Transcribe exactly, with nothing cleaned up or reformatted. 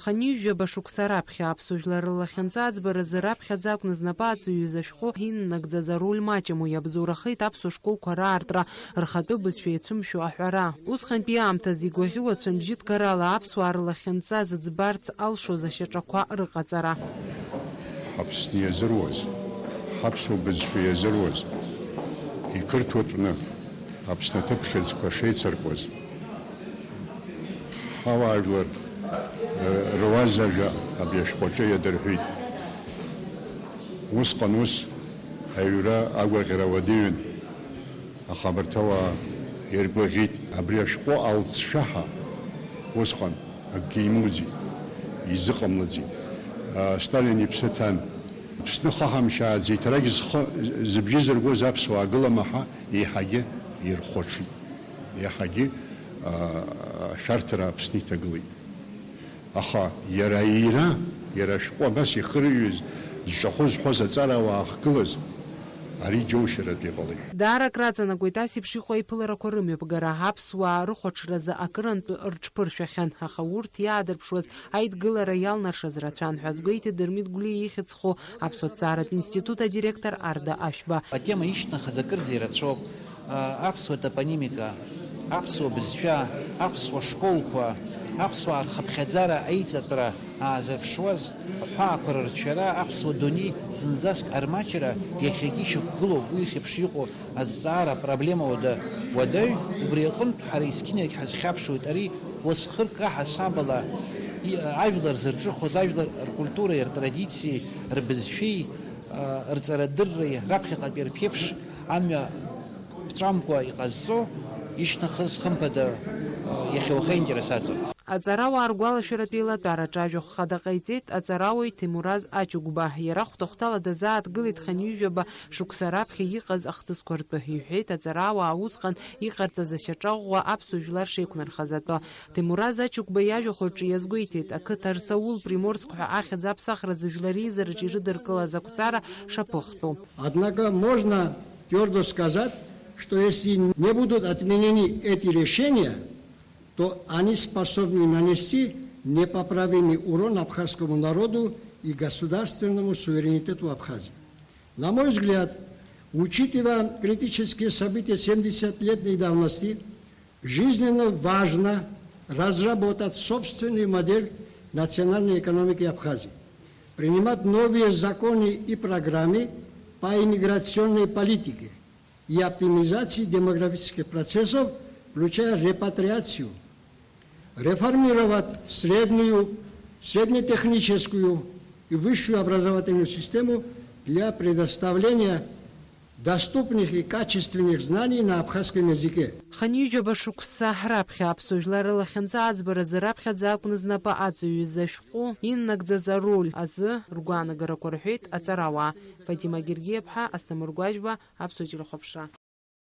Хынҩажәаба шықәса раԥхьа аԥсуа жәлар рылахьынҵа аӡбаразы раԥхьаӡа акәны знапы аҵаҩыз ашәҟәы иннагӡаз ароль маҷым, уи абзоурахеит аԥсуа школқәа раартра, рхатәы бызшәа иацәымшәо аҳәара. Усҟантәи аамҭазы игәаӷьуа цәа-мжьы ҭгарала аԥсуаа рылахьынҵа зыӡбарц алшоз ашьаҿақәа рыҟаҵара. Ҳаԥсны иазыруаз, ҳаԥсуа бызшәа иазыруаз, иқырҭуатәны Аԥсны аҭыԥ хьыӡқәа шеицыркуаз, ҳауаажәлар, э, руазажәа абри ашәҟәаҿы иадырҳәит. Усҟан ус аҩра агәаҟьара уадаҩын, аха абарҭ ауаа иргәаӷьит. Абри ашәҟәы алҵшәа ҳәа усҟан акгьы имоуӡеит, изыҟамлаӡеит. А, Сталин иԥсы ҭан. Аԥсны хаҳамшьааӡа иҭарагь зхы, зыбжьы зыргоз аԥсуаа гылама ҳәа еиҳагьы ирхәаҽит. Еиҳагьы, аа, ашәарҭара Аԥсны иҭагылеит. Аха иара иира, иара ашәҟәы абас ихырҩоз, зҿахәы зҳәоз аҵарауаа ахгылаз, ари џьоушьаратә иҟалеит. Даара акраҵанакуеит ас еиԥш иҟоу аиԥыларақәа рымҩаԥгара, аԥсуаа рыхәаҽразы акырынтә рыҽԥыршәахьан, аха урҭ иаадырԥшуаз аидгылара иалнаршаз рацәан ҳәа азгәеиҭеит Дырмит Гәлиа ихьӡ зху Аԥсуа ҭҵааратә институт адиректор Арда Ашәба. Атема ишьҭнахыз акырӡа ирацәоуп. Аԥсуа топонимика, аԥсуа бызшәа, аԥсуа школқәа, аԥсуаа рхыԥхьаӡара аиҵатәра аазырԥшуаз, аҳәаақәа рырҭшәара, аԥсуа дунеи зынӡаск армаҷра иахьагьы ишьақәгылоуп, уи еиԥш иҟоу азҵаара апроблема уада-, уадаҩ, убри аҟынтә ҳара есқьынагь ҳазхьаԥшуеит ари уасхырк аҳасабала и-, ажәлар зырҿыхоз, ажәлар ркультуреи ртрадициеи рбызшәеи, а, рҵарадырреи раԥхьаҟатәи рԥеиԥш амҩа ԥҵәамкәа иҟазҵо, ишьҭнахыз хымԥада, а, иахьа уаха интерес аҵоуп. Аҵарауаа ргәалашәаратә еилатәараҿы ажәахә хада ҟаиҵеит аҵарауаҩ Ҭемураз Ачугба. Иара хәҭа-хәҭала дазааҭгылеит хынҩажәаба шықәса раԥхьа иҟаз ахҭысқәа ртәы, иҳәеит аҵарауаа усҟан иҟарҵаз ашьаҿа ӷәӷәа аԥсуа жәлар шеиқәнархаз атәы. Ҭемураз Ачугба иажәахә рҿы иазгәеиҭеит, ақыҭа Арсаул Приморск ҳәа ахьӡ аԥсахразы жәлар реизараҿы ирыдыркылаз ақәҵара шаԥыхтәу. Однако можно твердо сказать, что если не будут отменены эти решения, то они способны нанести непоправимый урон абхазскому народу и государственному суверенитету Абхазии. На мой взгляд, учитывая критические события семидесятилетней давности, жизненно важно разработать собственную модель национальной экономики Абхазии, принимать новые законы и программы по иммиграционной политике и оптимизации демографических процессов, включая репатриацию, реформировать среднюю, среднетехническую и высшую образовательную систему для предоставления доступных и качественных знаний на абхазском языке. Хынҩажәаба шықәса раԥхьа аԥсуа жәлар рылахьынҵа аӡбаразы раԥхьаӡа акәны знапы аҵаҩыз ашәҟәы иннагӡаз ароль азы ргәаанагарақәа рҳәеит аҵарауаа. Фатима Гергиаԥҳа, Асҭамыр Гәажәба, Аԥсуа телехәаԥшра.